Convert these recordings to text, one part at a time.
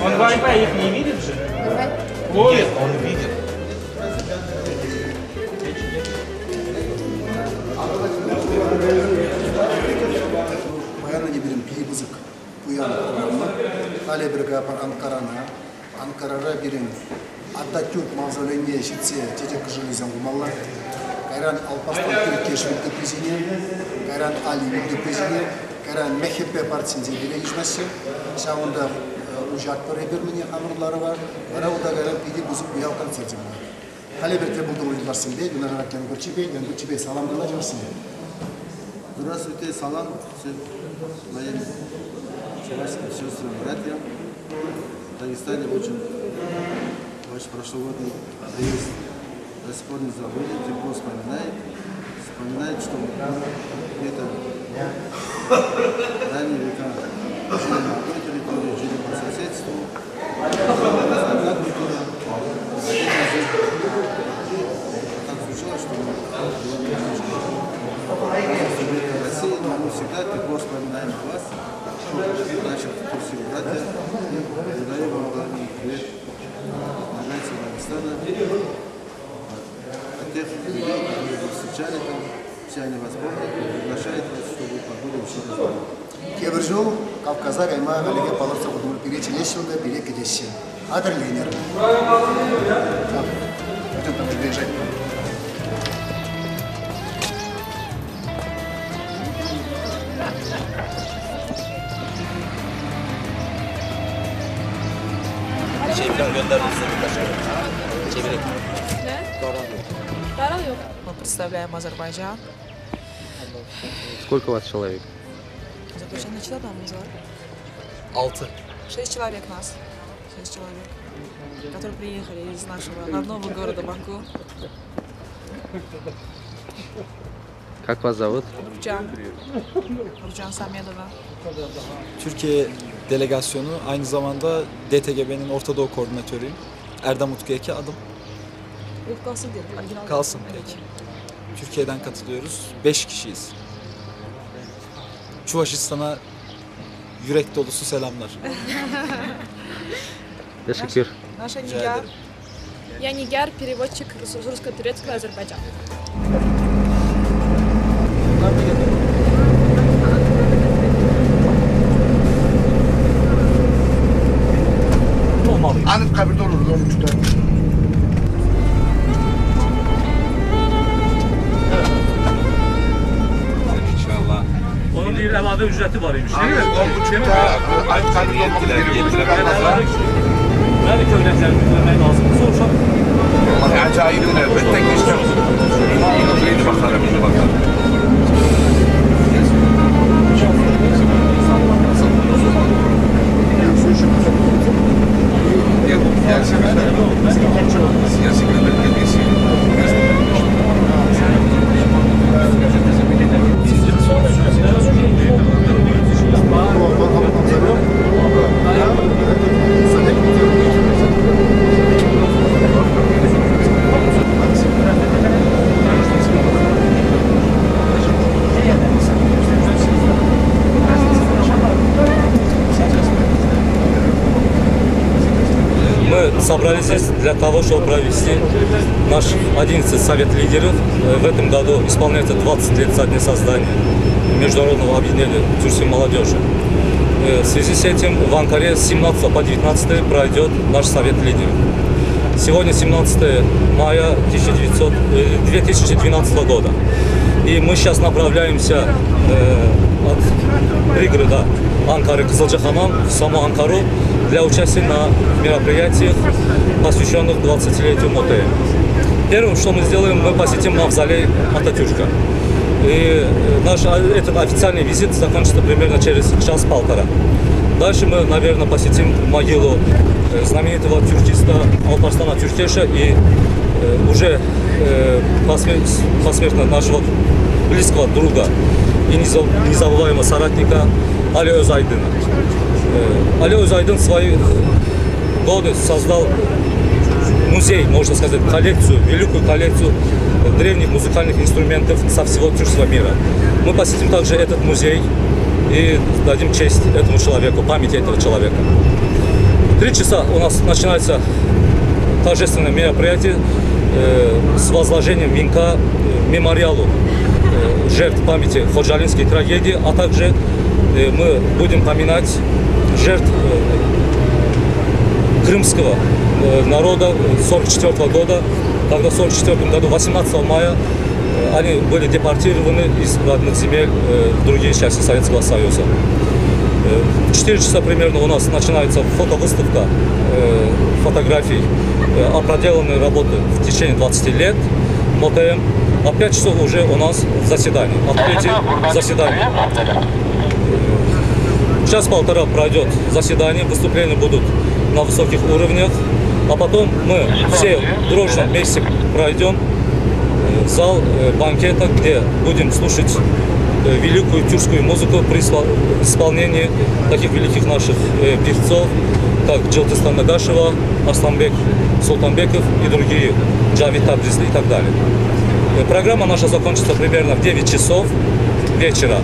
Он Wi-Fi их не видит же? Нет, он видит. Паян ӗнтӗ пирӗн питӗ пысӑк пуян программа. Халӗ эпир каятпӑр Анкарана. Анкарара пирӗн Ататюрк мавзолейне ҫитсе чечек кӑшӑлӗсем хумалла. Кайран Алпарслан Тӳрккеш вилтӑприсене, кайран Али вилтӑприсене, кайран МХП партисенче пире йышӑнаҫҫӗ. Ҫавӑнта уҫатпӑр эпир мӗне хамӑр ларӑва. Вара унта кайран питӗ пысӑк уяв концерчӗ пулать. Халӗ эпир тӗл пултӑмӑр юлташсемпе, юнашарах Янгурчипе, Янгурчипе салам калать чӑвашсене. Здравствуйте, салам всем моим чувашским сестрам и братьям. В Дагестане очень ваш прошлогодний приезд до сих пор не забыли, тепло вспоминает. Вспоминает, что где-то в ранние века жили на одной территории, жили по соседству. Одна культура, один язык. Так случилось, что мы немножко России, но мы всегда тепло вспоминаем о вас, наших турских братьев. Передаем вам пламенный привет от нагайцев Дагестана, от тех людей, которые вы встречали там. Все они вас помнят и приглашают вас, чтобы побыли еще раз. Тепӗр ҫул Кавказа кайма хальлӗхе палӑртса хутӑмӑр. Пире чӗнеҫҫӗ унта, пире кӗтеҫҫӗ. Хатӗрленӗр. Пойдем там приезжать. Şey falan gönderdim size birkaç kere. Çevireyim. Ne? Daral yok. Мы представляем Азербайджан. Сколько у вас человек? Азербайджан neçə adamımız var? Altı. Шесть человек нас. Шесть человек, которые приехали из нашего родного города Баку. Как вас зовут? Nurcan. Nurcan Samedova. Türkiye delegasyonu aynı zamanda DTGB'nin Orta Doğu koordinatörüyüm. Erdem Utku Eke adım. Yok kalsın diyelim. Original. Kalsın peki. Türkiye'den katılıyoruz. 5 kişiyiz. Çuvaşistan'a yürek dolusu selamlar. Teşekkür. Наша Rica Нигяр. ederim. Я Нигяр, переводчик с русско-турецкого Азербайджана. Anıtkabir'de olurdu 10.30'da. İnşallah. Onun bir əlavə ücrəti var imiş, değil mi? 10.30'da Anıtkabir'de olmamız gerekiyor. Bəli, köynəkləri yükləmək lazımdır. Soruşaq. Vallahi acayip tek işte. Bir bakalım, bir bakalım. собрались здесь для того, чтобы провести наш 11 Совет лидеров. В этом году исполняется 20 лет со дня создания Международного объединения тюркской молодежи. В связи с этим в Анкаре с 17 по 19 пройдет наш Совет лидеров. Сегодня 17 мая 2012 года. И мы сейчас направляемся от пригорода Анкары Кызылджахамам в саму Анкару для участия на мероприятиях, посвященных 20-летию МОТЭ. Первым, что мы сделаем, мы посетим мавзолей Ататюрка. И наш этот официальный визит закончится примерно через час-полтора. Дальше мы, наверное, посетим могилу знаменитого тюркиста Алпарслана Тюркеша и уже посмертно нашего близкого друга и незабываемого соратника Али Özайдына. Али Özайдын в свои годы создал музей, можно сказать, коллекцию, великую коллекцию древних музыкальных инструментов со всего тюркского мира. Мы посетим также этот музей и дадим честь этому человеку, памяти этого человека. В 3 часа у нас начинается торжественное мероприятие с возложением венка мемориалу жертв памяти Ходжалинской трагедии, а также мы будем поминать жертв крымского народа 1944 года, когда в 1944 году, 18 мая, они были депортированы из родных земель в другие части Советского Союза. В 4 часа примерно у нас начинается фотовыставка фотографий о проделанной работе в течение 20 лет МОТМ. А 5 часов уже у нас заседание, открытие заседания. Час-полтора пройдет заседание, выступления будут на высоких уровнях, а потом мы все дружно вместе пройдем в зал банкета, где будем слушать великую тюркскую музыку при исполнении таких великих наших певцов, как Джилтистан Нагашева, Асланбек Султанбеков и другие, Джавид Табризли и так далее. Программа наша закончится примерно в 9 часов вечера.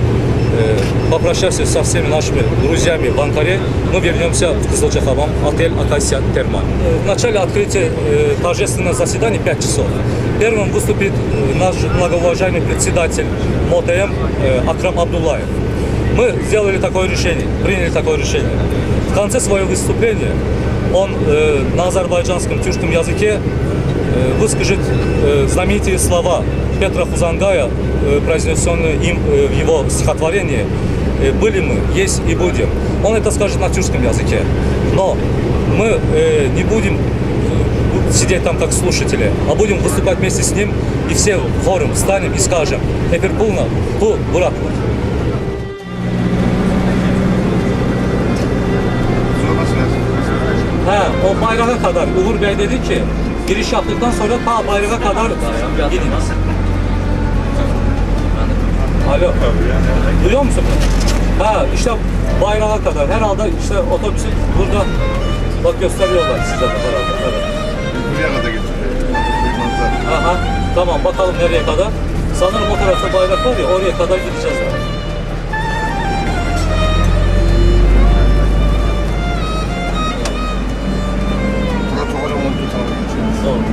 Попрощавшись со всеми нашими друзьями в Анкаре, мы вернемся в Кызылджахамам, отель Акасия Термаль. В начале открытия торжественного заседания 5 часов. Первым выступит наш многоуважаемый председатель МОТМ Акрам Абдуллаев. Мы сделали такое решение, приняли такое решение. В конце своего выступления он на азербайджанском тюркском языке выскажет знаменитые слова Петра Хузангая, произнесенные им в его стихотворении «Были мы, есть и будем». Он это скажет на тюркском языке. Но мы не будем сидеть там как слушатели, а будем выступать вместе с ним и все хором встанем и скажем «Эперпулна, пу буратлы». Ha, o bayrağa kadar Uğur Bey dedi ki, giriş yaptıktan sonra ta bayrağa kadar gidin. Alo, duyuyor musun bunu? Ha, işte bayrağa kadar. Herhalde işte otobüsü burada bak gösteriyorlar size de herhalde. Evet. Buraya kadar getiriyor. Aha, tamam bakalım nereye kadar. Sanırım o tarafta bayrak var ya, oraya kadar gideceğiz. Yani. Protokolün olduğu tarafa geçiyoruz. Doğru.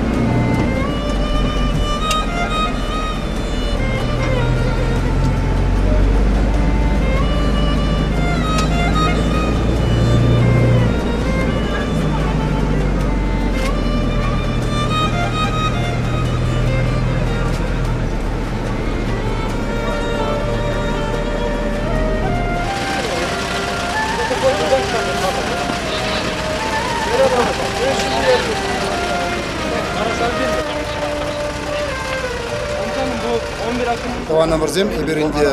Тӑванӑмӑрсем эпир ӗнтӗ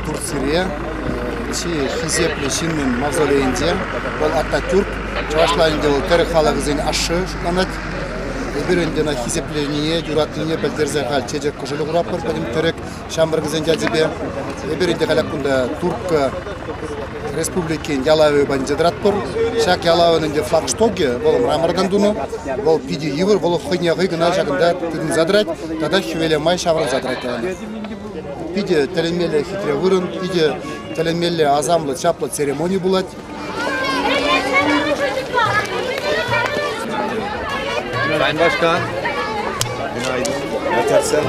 Турцире чи хисеплӗ ҫыннӑн мавзолейӗнче. Вӑл Ататюрк, чӑвашла ӗнтӗ вӑл тӗрӗк халӑхӗсен ашшӗ шутланать. Эпир ӗнтӗ ӑна хисепленине, юратнине пӗлтерсе халь чечек кӑшӑлӗ хуратпӑр пӗтӗм тӗрӗк ҫамрӑкӗсен ячӗпе. Эпир ӗнтӗ халь кунта Турккӑ Республикин ялавӗ патӗнче тӑратпӑр. Ҫак ялавӑн ӗнтӗ флагштокӗ вӑл мрамортан тунӑ. Вӑл питӗ йывӑр, вӑл хӑйне хӑй кӑна ҫакӑнта тытӑнса тӑрать тата хӗвеле май ҫаврӑнса тӑрать яланах. Питӗ тӗлӗнмелле хитре вырӑн, питӗ тӗлӗнмелле асамлӑ, чаплӑ церемони пулать. Sayın Başkan. Günaydın. Yetersen.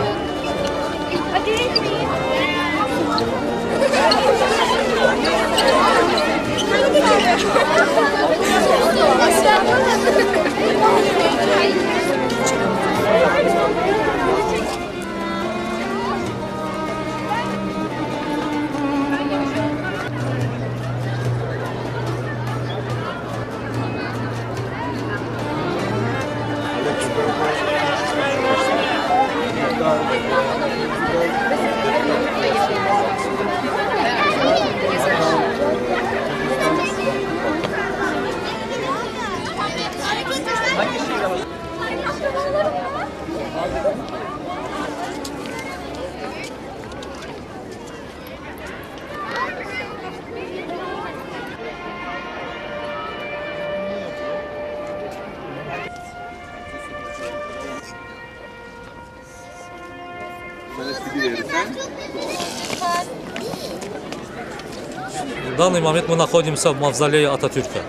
В данный момент мы находимся в мавзолее Ататюрка.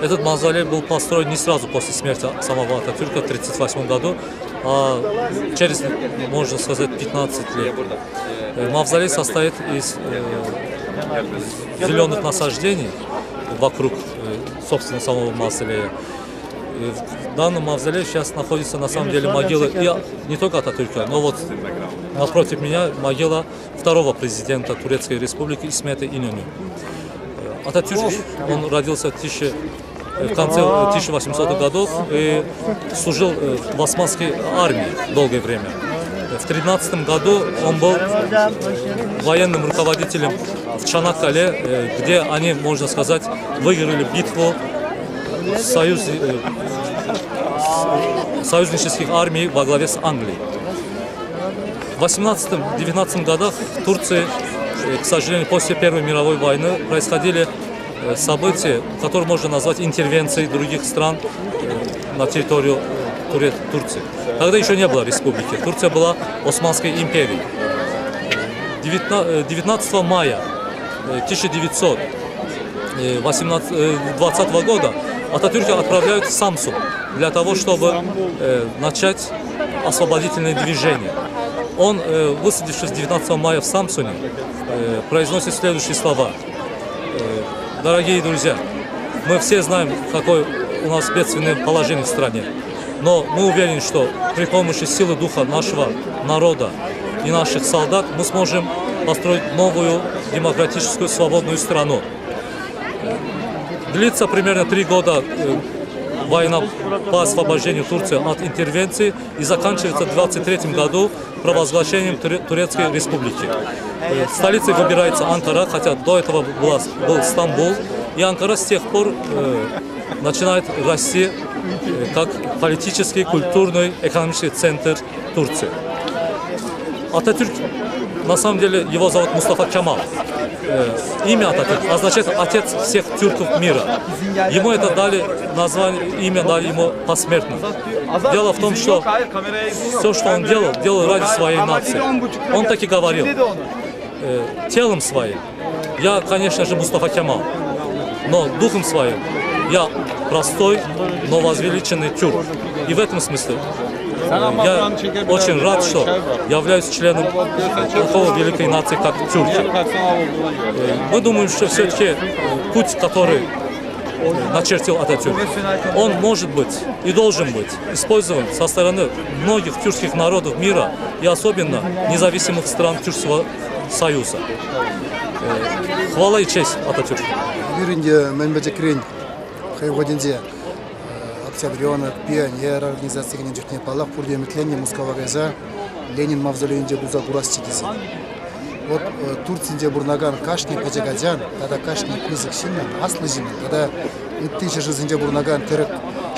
Этот мавзолей был построен не сразу после смерти самого Ататюрка в 1938 году, а через, можно сказать, 15 лет. Мавзолей состоит из зеленых насаждений вокруг, собственно, самого мавзолея. В данном мавзолее сейчас находится на самом деле могила и не только Ататюрка, но вот напротив меня могила второго президента Турецкой Республики Исмета Инönü. Ататюрк, он родился в конце 1800-х годов и служил в османской армии долгое время. В 13 году он был военным руководителем в Чанаккале, где они, можно сказать, выиграли битву союзнических армий во главе с Англией. В 18-19 годах в Турции, к сожалению, после Первой мировой войны происходили события, которые можно назвать интервенцией других стран на территорию Турции. Тогда еще не было республики. Турция была Османской империей. 19 мая 1920 года Ататюрка отправляют в Самсун для того, чтобы начать освободительное движение. Он, высадившись 19 мая в Самсуне, произносит следующие слова. Дорогие друзья, мы все знаем, какое у нас бедственное положение в стране. Но мы уверены, что при помощи силы духа нашего народа и наших солдат мы сможем построить новую демократическую свободную страну. Длится примерно 3 года война по освобождению Турции от интервенции и заканчивается в 23 году провозглашением Турецкой Республики. Столицей выбирается Анкара, хотя до этого был Стамбул. И Анкара с тех пор начинает расти как политический, культурный, экономический центр Турции. Ататюрк, на самом деле, его зовут Мустафа Кемал. Имя Ататюрк означает «отец всех тюрков мира». Ему это дали название, имя дали ему посмертно. Дело в том, что все, что он делал, делал ради своей нации. Он так и говорил: телом своим я, конечно же, Мустафа Кемал, но духом своим я простой, но возвеличенный тюрк. И в этом смысле я очень рад, что являюсь членом такого великой нации, как тюрки. Мы думаем, что все-таки путь, который начертил Ататюрк, он может быть и должен быть использован со стороны многих тюркских народов мира и особенно независимых стран Тюркского Союза. Хвала и честь Ататюрку. Октябренок, пионер организаци кӗнӗ чухне, паллах, пурте ӗмӗтленнӗ Мускава кайса Ленин мавзолейӗнче пулса курасчӗ тесе. Вот Турцинче пурӑнакан кашни пӗчӗк ачан тата кашни пысӑк ҫыннӑн, аслӑ ҫыннӑн тата ытти ҫӗршывсенче пурӑнакан тӗрӗк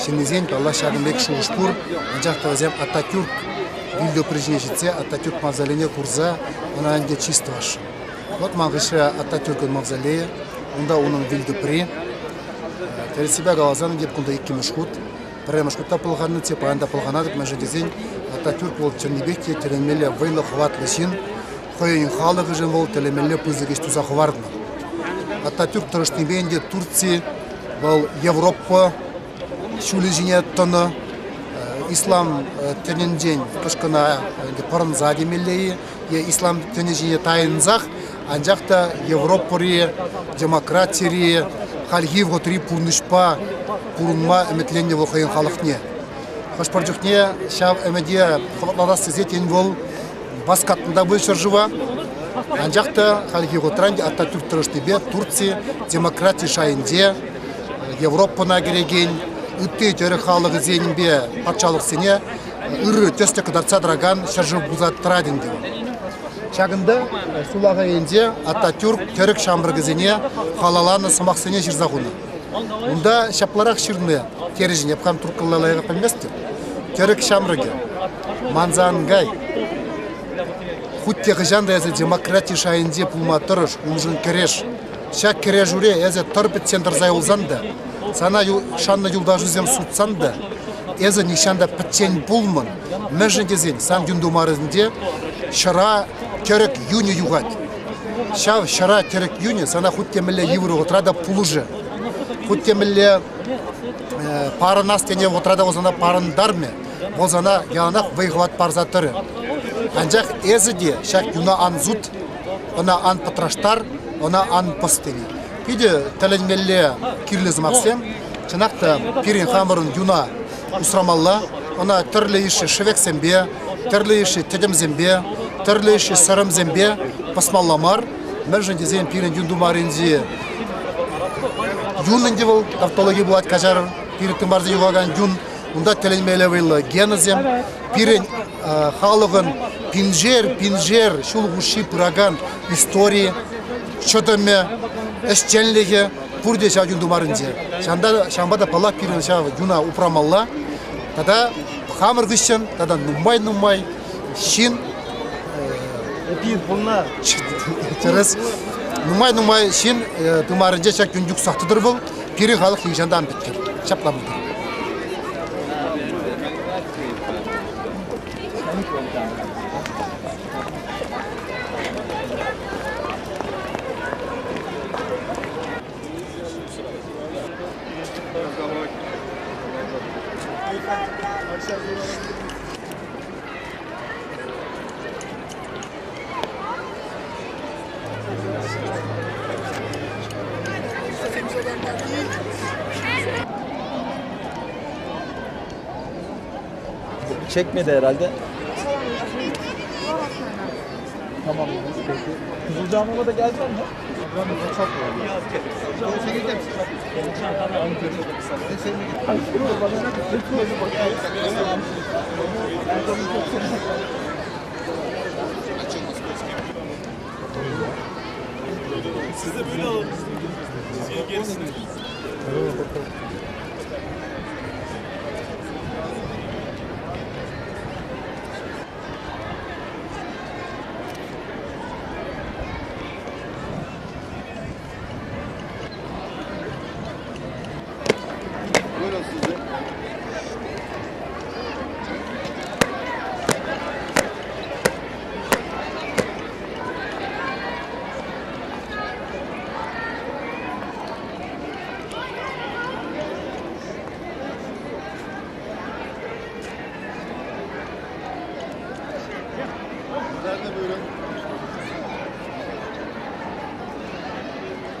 ҫыннисен, паллах, ҫакӑн пек шухӑш пур. Анчах та вӗсем Ататюрк вилтӑпри ҫине ҫитсе Ататюрк мавзолейне курса ӑна ӗнтӗ чыс тӑвасшӑн. Вот ман хыҫра Ататюркӑн мавзолейӗ, унта унӑн вилтӑпри. Тӗрӗссипе каласан, эп кунта иккӗмӗш хут. Пӗрремӗш хут та пӑлханнӑччӗ, паян та пӑлханатӑп, мӗншӗн тесен Ататюрк вӑл чӑннипех те тӗлӗнмелле вӑйлӑ, хӑватлӑ ҫын. Хӑйӗн халӑхӗшӗн вӑл тӗлӗнмелле пысӑк ӗҫ туса хӑварнӑ. Ататюрк тӑрӑшнипе ӗнтӗ Турци вӑл Европа ҫулӗ ҫине тӑнӑ. ислам тӗнӗнчен кӑшкӑна пӑрӑнса темелле-и е ислам тӗнӗ ҫине тайӑнсах, анчах та Европӑри демократири хальхи вӑхӑтри пурнӑҫпа пурӑнма ӗмӗтленнӗ вӑл хӑйӗн халӑхне. Хӑш-пӗр чухне ҫав ӗмӗте хӑватлатас тесе тен вӑл васкатнӑ та пуль ҫӗршыва. Анчах та хальхи вӑхӑтра Ататюрк тӑрӑшнипе Турци демократи шайӗнче Европӑна кӗрекен ытти тӗрӗк халӑхӗсемпе патшалӑхсене ырӑ тӗслӗх кӑтартса тӑракан ҫӗршыв пулса тӑрать ӗнтӗ. Ҫакӑнта сулахай енче Ататюрк тӗрӗк ҫамрӑкӗсене халалланӑ сӑмахсене ҫырса хунӑ. Унта ҫапларах ҫырнӑ терӗҫ эп хам турккӑлла лайӑх пӗлместӗп. Тӗрӗк ҫамрӑкӗ, манса ан кай. Хуть те хӑҫан та эсӗ демократи шайӗнче пулма тӑрӑш, уншӑн кӗреш. Ҫак кӗрешӳре эсӗ тӑр пӗччен тӑрса юлсан та, сана шаннӑ юлташусем сутсан та, эсӗ нихҫан та пӗччен пулмӑн. Мӗншӗн тесен сан юн тымарӗнче ҫӑра тӗрӗк юнӗ юхать. Ҫав ҫӑра тӗрӗк юнӗ сана хуть те мӗнле йывӑр вӑхӑтра та пулӑшӗ. Хуть те мӗнле парӑнас тенӗ вӑхӑтра та вӑл сана парӑнтармӗ. Вӑл сана яланах вӑй-хӑват парса тӑрӗ. Анчах эсӗ те ҫак юна ан сут, ӑна ан пӑтраштар, ӑна ан пӑс тени. Питӗ тӗлӗнмелле кирлӗ сӑмахсем. Чӑнах та пирӗн хамӑрӑн юна усрамалла. Ӑна тӗрлӗ йышши шӗвексемпе, тӗрлӗ йышши тӗтӗмсемпе, тӗрлӗ йышши сӗрӗмсемпе пӑсмалла мар. Мӗншӗн тесен пирӗн юн тымарӗнчи юн ӗнтӗ вӑл, тавтологи пулать, каҫарӑр, пирӗн тымарсем юхакан юн. Унта тӗлӗнмелле вӑйлӑ генӑсем. Пирӗн халӑхӑн пиншер-пиншер ҫул хушши пыракан истори, чӑтӑмӗ, ӗҫченлӗхӗ пурте ҫав юн тымарӗнче. Ҫавӑнпа та, паллах, пирӗн ҫав юна упрамалла. Тата хамӑр хыҫҫӑн тата нумай-нумай ҫын тӗрӗс нумай-нумай ҫын тымарӗнче ҫак юн юхсах тӑтӑр вӑл, пирӗн халӑх нихӑҫан та ан пӗттӗр. Ҫапла пултӑр. Çekmedi herhalde. Tamam. Peki. Kızılcahamam'a da gelecek mi? Siz de böyle alalım. Çizgiye gerisini. Buyurun siz de. Sizler de buyurun.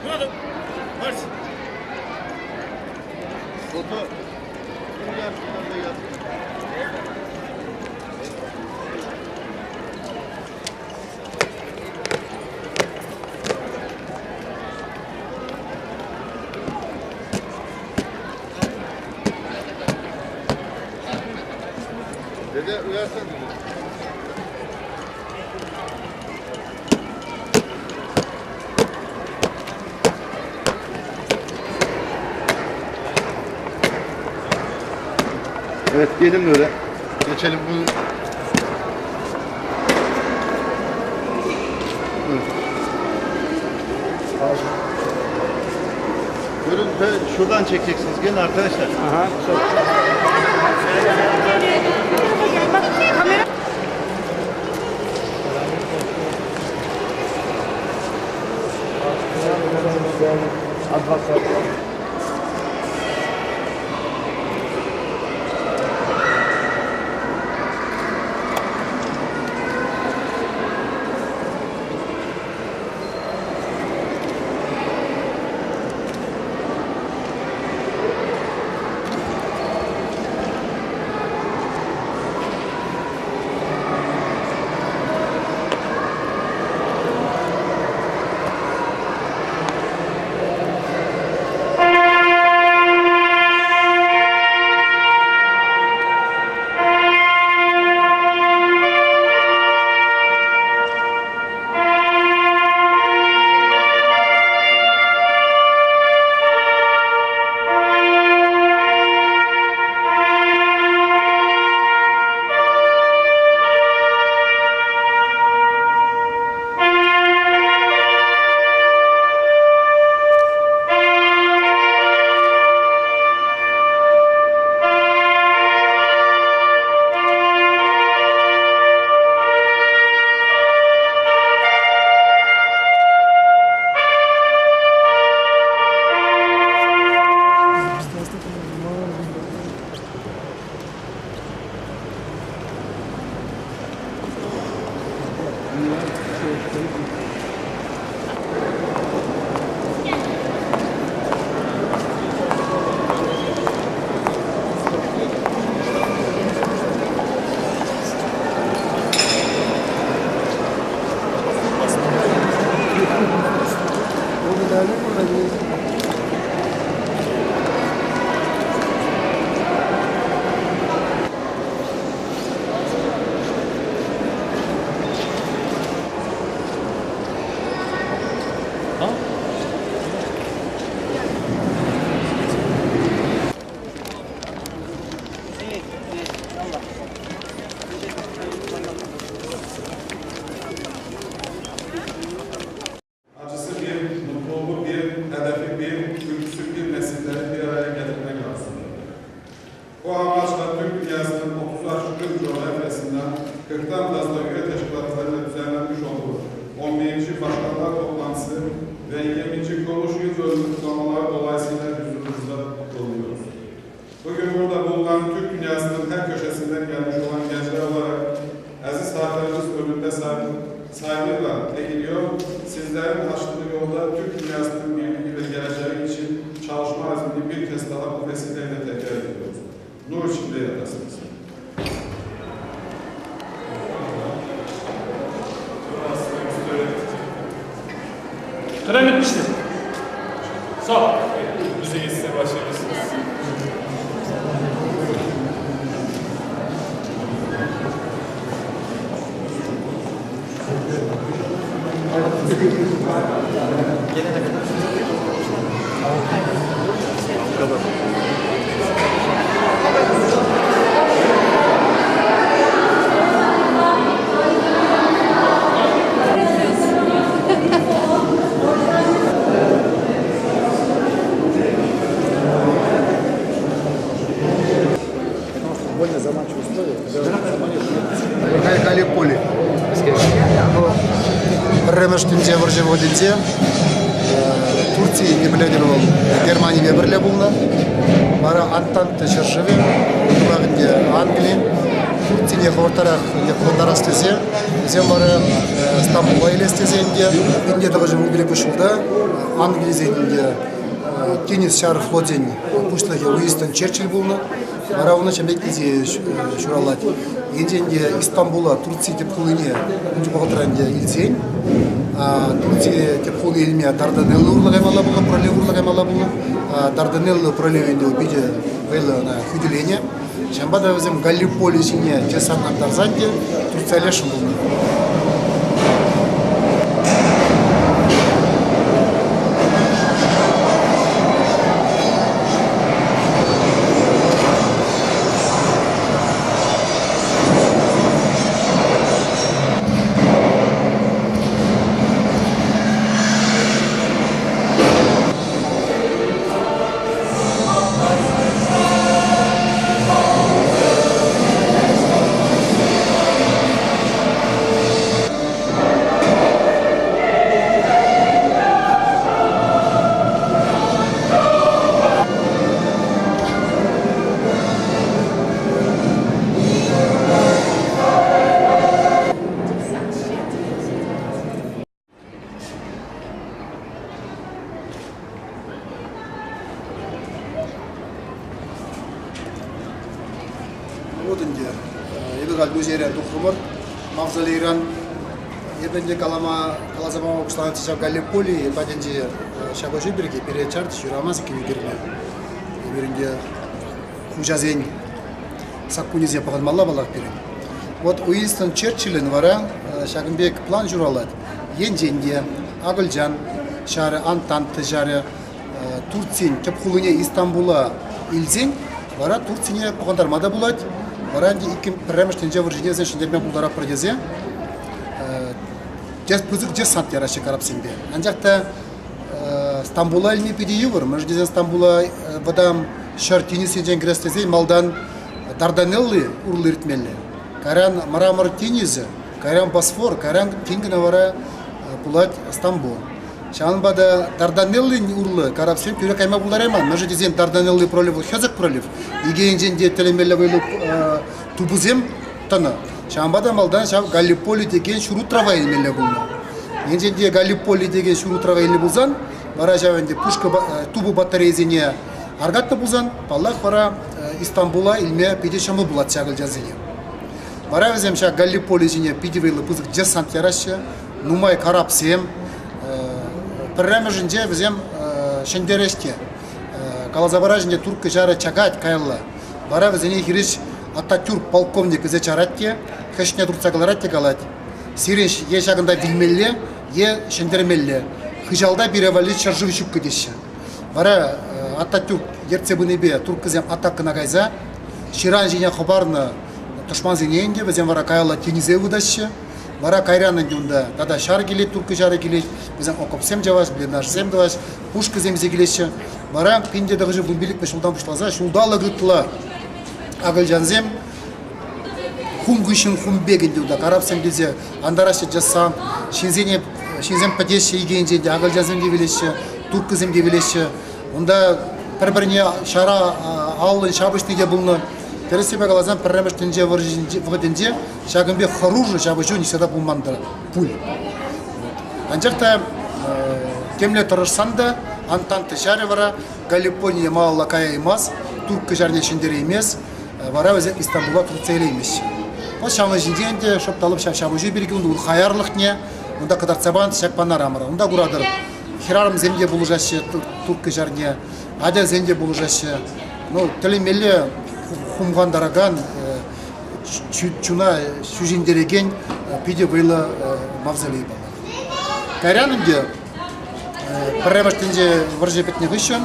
Buyurun. Marş. Foto. Kim gelsin? Ben de gelsin. Dede uyarsan dede. Evet gelin böyle. Geçelim bu. Evet. Buyurun ve şuradan çekeceksiniz. Gelin arkadaşlar. Aha. Acısı bir, mutluluğu bir, hedefi bir, ülküsü bir nesilleri bir araya getirmek arzusundadır. Bu amaçla Türk dünyasının 30 aşkın coğrafyasından 40'tan fazla üye teşkilatlarıyla düzenlenmiş olduğu 11. Başkanlar Toplantısı ve 20. Kuruluş Yıl kutlamaları dolayısıyla huzurunuzda bulunuyoruz. Bugün burada bulunan Türk dünyasının her köşesinden gelmiş olan gençler olarak aziz hatıranız önünde saygıyla eğiliyor, sizlerin açtığı yolda Türk dünyasının birliği ve geleceği için çalışma azmini bir kez daha bu vesileyle tekrar ediyoruz. Nur içinde yatasınız. Tören bitmiştir. Sağ ol. Müziği size başlayabilirsiniz. Gelene kadar. Tamam. Больно заманчивые условия, когда Галлиполи. Пӗрремӗш тӗнче вӑрҫӑ вӑхӑтӗнче Турци пӗлетӗр вӑл Германипе пӗрле пулнӑ. Вара Антанта ҫӗршывӗ, уйрӑмах ӗнтӗ Англи, Турцине хӑвӑртрах пӑхӑнтарас тесе вӗсем вара Стамбула илес тесе ӗнтӗ 1915 ҫулта Англисен ӗнтӗ тинӗс ҫар флочӗн пуҫлӑхӗ Уинстон Черчилль пулнӑ. Вара унӑн ҫемье идея ҫуралать. Енчен те Истанбула, Турци тӗп хулине ун чух вӑхӑтра ӗнтӗ илсен, Турци тӗп хули илме Дарданеллы урлӑ каймалла пулнӑ, пролив урлӑ каймалла пулнӑ. Дарданеллы проливӗ ӗнтӗ питӗ вӑйлӑ ӑна хӳтӗленӗ. Ҫавӑнпа та вӗсем Галлиполи ҫине десант антарсан те Турция лешӗн пулнӑ. Вот ӗнтӗ эпир халь музейрен тухрӑмӑр. Мавзолейран эпӗ ӗнтӗ калама каласа пама пуҫланӑччӗ ҫав Галлиполи патӗнчи ҫапӑҫу пирки пире чарчӗҫ юрамасть иккен ӳкерме. Эпир ӗнтӗ хуҫасен саккунӗсене пӑхӑнмалла паллах пирӗн. Вот Уинстон Черчиллӗн вара ҫакӑн пек план ҫуралать. Енчен те акӑлчан ҫарӗ, Антанта ҫарӗ Турцин тӗп хулине Истанбула илсен, вара Турцине пӑхӑнтарма та пулать. Вара ӗнтӗ иккӗн пӗрремӗш тӗнче вӑрҫине вӗсем ҫӗнтерме пултаратпӑр тесе пысӑк десант яраҫҫӗ карапсемпе. Анчах та Стамбула илме питӗ йывӑр. Мӗншӗн тесен Стамбула вӑтам ҫӗр тинӗсӗнчен кӗрес тесен малтан Дарданелли урлӑ иртмелле. Кайран Мрамор тинӗсӗ, кайран Босфор, кайран тин кӑна вара пулать Стамбул. Ҫавӑнпа та Дарданелли урлӑ карапсем тӳрех кайма пултарайман. Мӗншӗн тесен Дарданелли пролив вӑл хӗсӗк пролив. Икӗ енчен те тӗлӗнмелле вӑйлӑ тупӑсем тӑнӑ. Ҫавӑнпа та малтан ҫав Галлиполи текен ҫурутрава илмелле пулнӑ. Енчен те Галлиполи текен ҫурутрава илнӗ пулсан, вара ҫав ӗнтӗ пушка тупӑ батарейисене аркатнӑ пулсан, паллах, вара Истанбула илме питӗ ҫӑмӑл пулать ҫак ачасене. Вара вӗсем ҫак Галлиполи ҫине питӗ вӑйлӑ пысӑк десант яраҫҫӗ, нумай карапсем, Пӗрремӗшӗнче вӗсем ҫӗнтереҫ те. Каласа параҫ ӗнтӗ, турккӑ ҫарӗ чакать каялла. Вара вӗсене хирӗҫ Ататюрк полковник вӗсе чарать те, хӗҫне туртса кӑларать те калать, сирӗн е ҫакӑнта вилмелле, е ҫӗнтермелле. Хыҫалта пире валли ҫӗршыв ҫуккӑ теҫҫӗ. Вара Ататюрк ертсе пынипе турккӑсем атакӑна кайса ҫыран ҫине хӑпарнӑ тӑшмансене ӗнтӗ, вӗсем вара каялла тинӗсе ывӑтаҫҫӗ. Вара кайран ӗнтӗ унта тата ҫар килет, турккӑ ҫарӗ килет, вӗсем окопсем чаваҫ, блиндажсем тӑваҫ, пушкӑсем илсе килеҫҫӗ. Вара 1915 ҫултан пуҫласа ҫулталӑк ытла акӑлчансем хум хыҫҫӑн хум пек ӗнтӗ унта карапсем килсе антараҫҫӗ десант, ҫынсене ҫынсем пӗтеҫҫӗ икӗ енчен те, акӑлчансем те вилеҫҫӗ, турккӑсем те вилеҫҫӗ. Унта пӗр-пӗрне ҫара аллӑн ҫапӑҫни те пулнӑ. Тӗрӗссипе каласан, пӗрремӗш тӗнче вӑхӑтӗнче ҫакӑн пек хӑрушӑ ҫапӑҫу ниҫта та пулман та пуль. Анчах та темле тӑрӑшсан та Антанта ҫарӗ вара Галлиполине малалла каяймасть, турккӑ ҫарне ҫӗнтереймест, вара вӗсем Истанбула туртса илеймеҫҫӗ. Вӑл ҫавӑн ҫинчен те шӑп та лӑп ҫав ҫапӑҫу пирки унта хаярлӑхне унта кӑтартса панӑ ҫак панорамӑра. Унта куратӑр, хӗрарӑмсем те пулӑшаҫҫӗ турккӑ ҫарне, ачасем те пулӑшаҫҫӗ. Ну, тӗлӗнмелле хумхантаракан, чуна ҫӳҫентерекен питӗ вӑйлӑ мавзолей паллах. Кайран ӗнтӗ пӗрремӗш тӗнче вӑрҫӑ пӗтнӗ хыҫҫӑн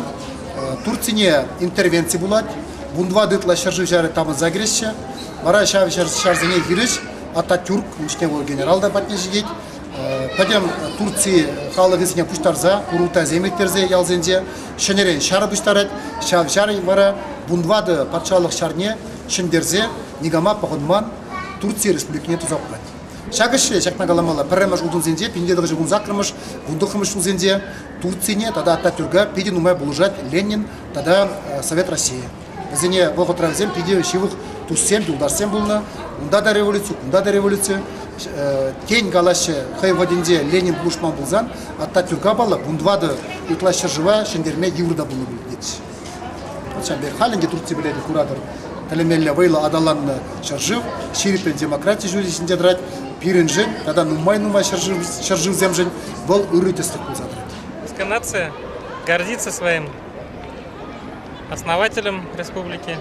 Турцине интервенци пулать. Вунтӑватӑ ытла ҫӗршыв ҫарӗ тапӑнса кӗреҫҫӗ. Вара ҫав ҫарсене хирӗҫ Ататюрк, ун чухне вӑл генерал та патне ҫитет, пӗтӗм Турци халӑхӗсене пуҫтарса курултайсем ирттерсе ялсенче ҫӗнӗрен ҫар пуҫтарать. Ҫав ҫар вара вунтӑватӑ патшалӑх ҫарне ҫӗнтерсе никама пӑхӑнман Турци Республикине туса хурать. Ҫак ӗҫре ҫакна каламалла, пӗрремӗш утӑмсенче, 1918-мӗш, вунтӑххӑмӗш ҫулсенче Турцине тата Ататюрка питӗ нумай пулӑшать Ленин тата Совет Российи. Вӗсене вӑхӑтра вӗсем питӗ ҫывӑх туссем, юлташсем пулнӑ. Унта та революци, кунта та революци. Тен калаҫҫӗ, хӑй вӑхӑтӗнче Ленин пулӑшман пулсан Ататюрка паллах вунтӑватӑ ытла ҫӗршыва ҫӗнтерме йывӑр та пулнӑ пуль тетчӗ. Вот ҫав пек халь ӗнтӗ Турци пӗлетӗр, куратӑр, тӗлӗнмелле вӑйлӑ аталаннӑ ҫӗршыв, ҫирӗппӗн демократи ҫулӗ ҫинче тӑрать. Пирӗншӗн тата нумай-нумай ҫӗршывсемшӗн вӑл ырӑ тӗслӗх пулса тӑрать. Русская нация гордится своим основателем республики,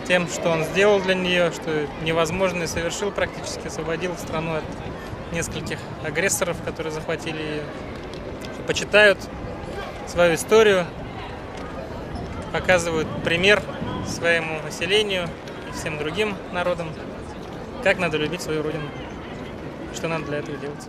тем, что он сделал для нее, что невозможное совершил практически, освободил страну от нескольких агрессоров, которые захватили ее. Почитают свою историю, показывают пример своему населению и всем другим народам, как надо любить свою родину, что надо для этого делать.